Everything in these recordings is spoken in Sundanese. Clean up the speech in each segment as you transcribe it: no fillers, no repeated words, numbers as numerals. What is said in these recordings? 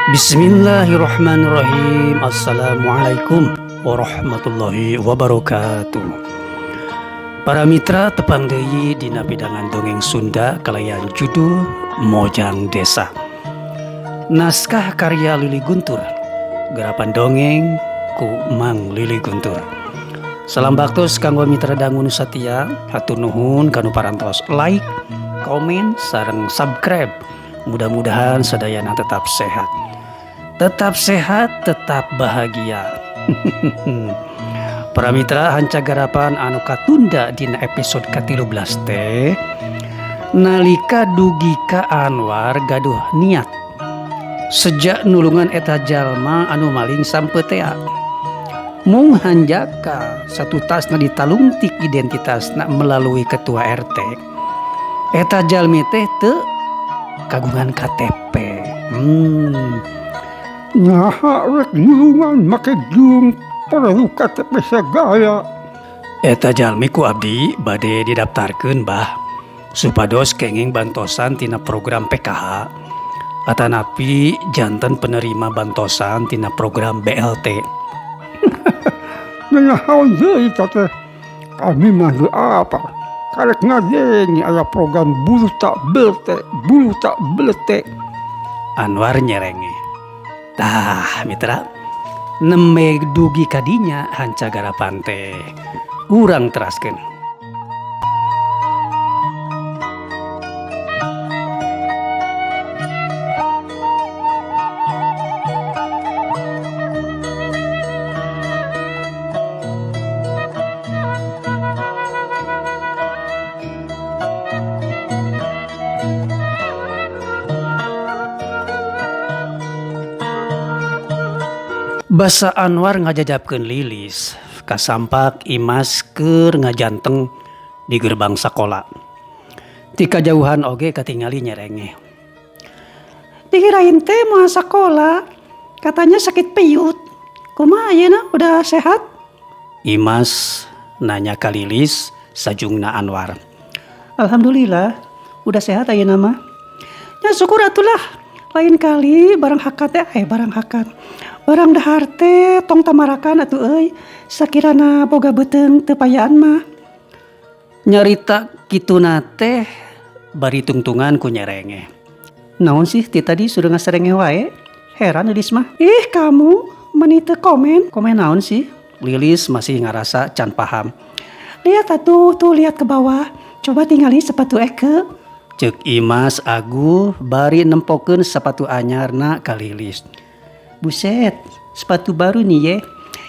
Bismillahirrahmanirrahim. Assalamualaikum warahmatullahi wabarakatuh. Para mitra, tepang deui dina pidangan dongeng Sunda kalayan judul Mojang Desa. Naskah karya Lili Guntur. Garapan dongeng ku Mang Lili Guntur. Salam baktos kanggo mitra dangu nu satia, hatur nuhun kanu parantos like, komen, sareng subscribe. Mudah-mudahan sadayana tetap sehat. Tetap sehat, tetap bahagia. Para mitra, hanca garapan anu katunda dina episode ke-13 teh nalika dugi ka Anwar gaduh niat sejak nulungan eta jalma anu maling sampeu tea. Mung hanjaka satutasna ditalungtik identitasna melalui ketua RT. Eta jalmi teh teu kagungan KTP. Naha rek nulungan make jeung perlu KTP segala. Eta jalmi ku abdi bade didaftarkeun, Bah, supados kenging bantosan tina program PKH atanapi janten penerima bantosan tina program BLT. Nanaon deui eta teh? Kami mah teu apal. Karek ngadenge aya program buluta belte, buluta belete. Anwar nyerenge. Tah mitra, nembe dugi kadinya hanca garapan teh. Urang teraskeun. Basa Anwar ngajajabkeun Lilis, kasampak Imas keur ngajanteng di gerbang sakola. Ti kajauhan oge katingali nyerenge. Dikirain teh moal sakola, katanya sakit piut. Kumaha ayeuna udah sehat? Imas nanya ka Lilis sajungna Anwar. Alhamdulillah, udah sehat ayeuna mah. Ya syukur atulah. Lain kali barang hakat teh, barang hakat. Barang dahar teh tong tamarakan atuh euy, sakirana boga beuteung teu payaan mah. Nyarita kituna teh bari tungtungan ku nyerenge. Naon sih ti tadi sudah ngaserenge wae? Heran Lilis mah. Ih kamu meni teu komen. Komen naon sih? Lilis masih ngarasa can paham. Lihat atuh, tuh lihat ke bawah. Coba tingali sepatu Eke. Ceuk Imas Agu bari nempokeun sepatu anyarna ka Lilis. Buset, sepatu baru nih ye.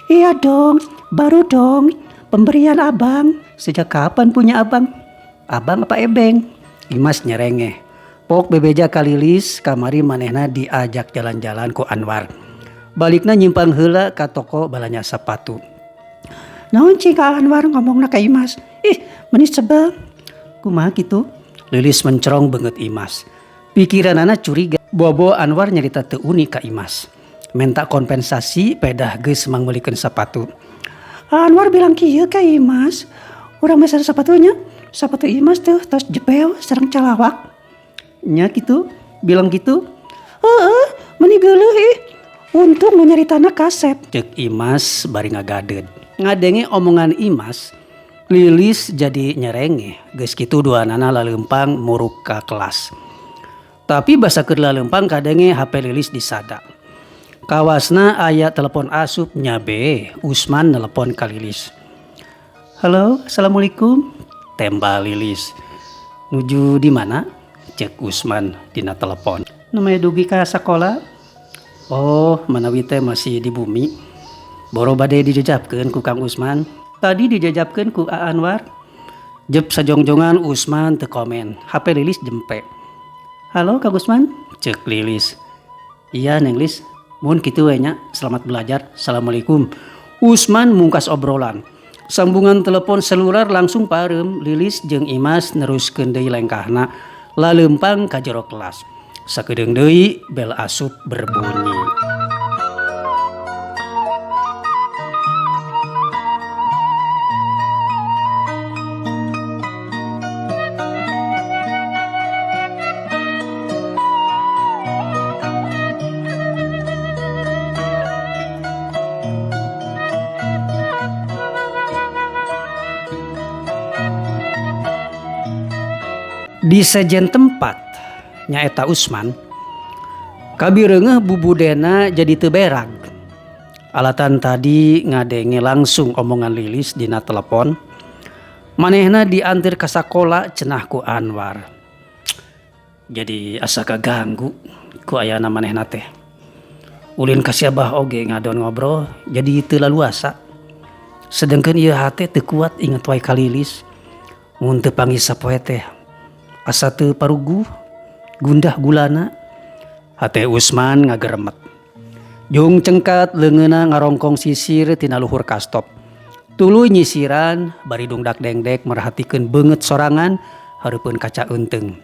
Iya dong, baru dong. Pemberian abang. Sejak kapan punya abang? Abang apa ebeng? Imas nyerengeh. Pok bebeja ka Lilis, kamari manehna diajak jalan-jalan ku Anwar. Balikna nyimpang heula ka toko balanja sepatu. Naon cing ka Anwar ngomongna ka Imas? Ih, meni sebel. Kumaha kitu? Lilis mencerong beungeut Imas. Pikiranana curiga. Bobo Anwar nyarita teu uni ka Imas. Menta kompensasi pedah geus mangmeulikeun sepatu. Anwar bilang kieu ka Imas, urang meser sepatunya, sepatu Imas tuh tos jebel sareng calawak. Nya kitu, bilang gitu. Heeh, meni geuleuh ih. Untung nu nyaritana kasep. Ceuk Imas bari ngagadeud. Ngadenge omongan Imas, Lilis jadi nyerenge. Geus kitu duanana laleumpang muruk ka kelas. Tapi basa keur laleumpang kadenge HP Lilis disada. Kawasna aya telepon asup nyabe, Usman telepon ka Lilis. Halo, assalamualaikum. Tembal Lilis. Nuju di mana? Cek Usman dina telepon. Namanya dugi ka sakola. Oh, manawi teh masih di bumi. Boro bade dijejapkeun ku Kang Usman. Tadi dijejapkeun ku A Anwar. Jep sajongjongan Usman teu komen. HP Lilis jempe. Halo Kang Usman? Cek Lilis. Iya Neng Lis. Mun kitu we nya, selamat belajar. Assalamualaikum. Usman mungkas obrolan. Sambungan telepon seluler langsung pareum. Lilis jeung Imas neruskeun deui lengkahna laleumpang ka jero kelas. Sakedeung deui bel asup berbunyi. Di sejen tempat nyaeta Usman kabireungeuh bubudena jadi teu berag. Alatan tadi ngadenge langsung omongan Lilis dina telepon. Manehna diantir ka sakola cenah ku Anwar. Jadi asa kaganggu ku ayana manehna teh. Ulin ka si Abah oge ngadon ngobrol jadi teu laluasa. Sedengkeun ieu hate teu kuat inget wae ka Lilis. Mun teu panggih sapoe teh asa teu paruguh gundah gulana. Hate Usman ngageremet. Jung cengkat leungeunna ngarongkong sisir tina luhur kastop. Tuluy nyisiran bari dungdak dengdek merhatikeun beungeut sorangan hareupeun kaca eunteung.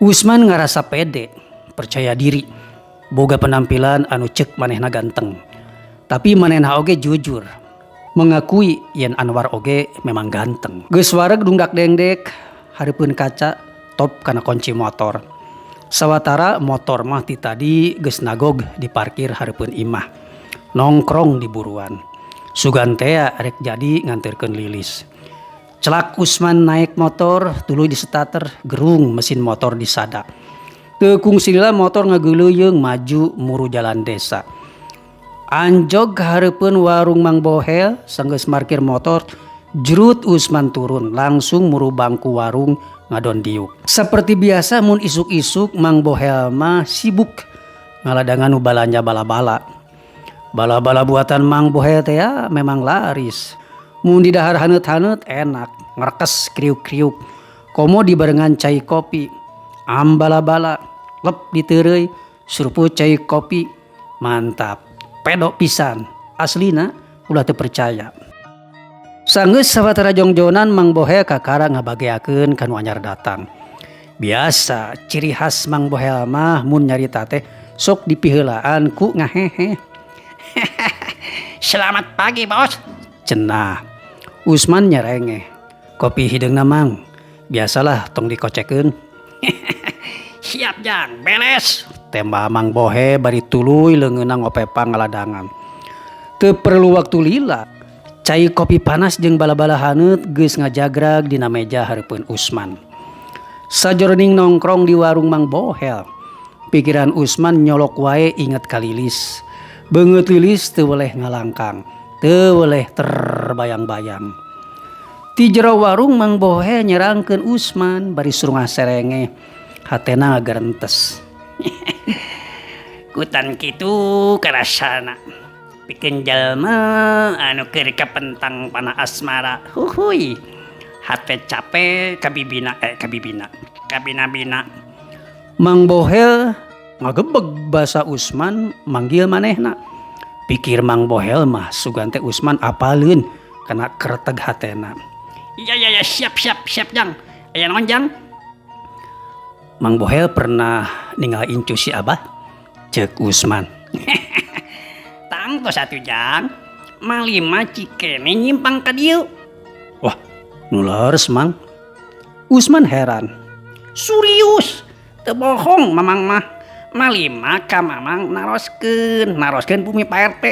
Usman ngarasa pede, percaya diri, boga penampilan anu ceuk manehna ganteng. Tapi manehna oge jujur, mengakui yen Anwar oge memang ganteng. Geus wareg dungdak dengdek hareupeun kaca top kana kunci motor. Sawatara motor mah ti tadi geus nagog diparkir hareupeun imah. Nongkrong di buruan. Sugan tea rek jadi nganterkeun Lilis. Celak Usman naik motor tuluy disetater gerung mesin motor disada. Teu kungsilila motor ngageuleuyeung maju muru jalan desa. Anjog hareupeun warung Mang Bohel sanggeus markir motor jrut Usman turun langsung muru bangku warung ngadon diuk. Seperti biasa mun isuk-isuk Mang Bohel mah sibuk ngaladangan nu balanja bala-bala. Bala-bala buatan Mang Bohel teh ya memang laris. Mun didahar haneut-haneut enak, ngrekes kriuk-kriuk. Komo dibarengan cai kopi, ambala-bala, lep diteureuy, suruput cai kopi, mantap. Pedok pisan, aslina ulah teu percaya. Sanggeus sawatara jongjonan Mang Bohel kakara ngabageakeun ka nu anyar datang. Biasa ciri khas Mang Bohel mah mun nyarita teh sok dipiheulaan ku ngahehe. Selamat pagi bos, cenah. Usman nyerengeh. Kopi hideungna Mang, biasalah tong dikocekeun. Siap jang, beres. Tembak Mang Bohe bari tuluy leungeunna ngopepang ngaladangan. Teu perlu waktu lila. Cai kopi panas jeung bala-bala haneut geus ngajagrag dina meja hareupeun Usman. Sajroning nongkrong di warung Mang Bohel, pikiran Usman nyolok wae inget ka Lilis. Beungeut Lilis teu weleh ngalangkang, teu weleh terbayang-bayang. Ti jero warung Mang Bohel nyerangkeun Usman bari surungah serenge, hatena ngagerentes. Kutan kitu karasana. Pikeun jalma anu keur kapentang pana asmara. Huhuy. Hate cape kabibina kabibina. Kabina-bina. Mang Bohel ngagebeg basa Usman manggil manehna. Pikir Mang Bohel mah sugan teh Usman apaleun kana kereteg hatena. Iya iya iya siap siap siap jang. Aya naon jang? Mang Bohel pernah ninggal incu si Abah? Ceuk Usman. Tangtos atuh jang. Malima cikene nyimpang ka dieu. Wah, nu leres Mang. Usman heran. Serius, teu bohong Mamang mah. Malima ka Mamang naroskeun bumi Pak RT.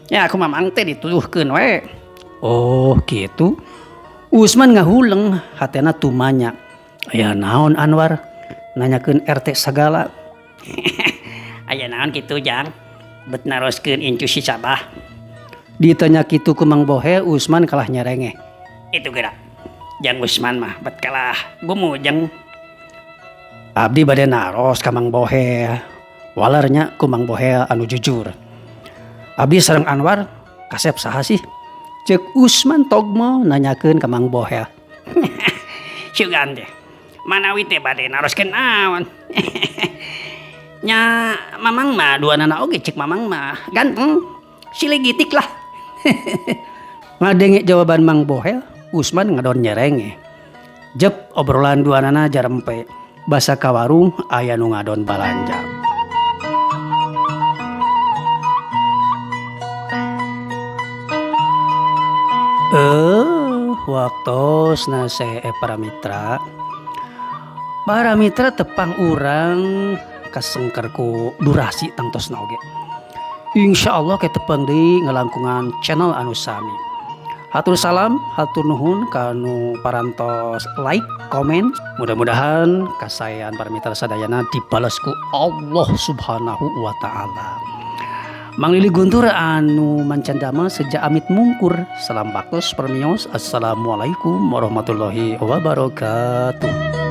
Ya aku Mamang teh dituduhkeun we. Oh, kitu. Usman ngahuleng hatena tumanya. Aya naon Anwar? Nanyakeun RT sagala. Aya naon kitu jang? Bet naroskeun incu si Sabah. Ditanya kitu ku Mang Bohe, Usman kalah nyerengeh. Itu geura. Jang Usman mah bet kalah gumujeng. Abdi bade naros ka Mang Bohe. Walernya ku Mang Bohe anu jujur. Abdi sareng Anwar kasep saha sih? Ceuk Usman togmo nanyakeun ka Mang Bohe. Sugan teh. Manawi teh bade naroskeun naon? Nya Mamang mah duanana oge ceuk Mamang mah ganteng. Silegitik lah. Ngadenge jawaban Mang Bohel, Usman ngadon nyerenge. Jep obrolan duanana jarempe. Basa ka warung aya nu ngadon balanja. Waktosna see para mitra. Para mitra tepang urang kasengker ku durasi tangtosna oge. Insya Allah ke tepang deui ngalangkungan channel anu sami. Hatur salam, hatur nuhun kanu parantos like, komen. Mudah-mudahan kasaean para mitra sadayana dibales ku Allah Subhanahu wa taala. Mang Lili Guntur anu mancandama sejak amit mungkur. Salam baktos permios. Assalamualaikum warahmatullahi wabarakatuh.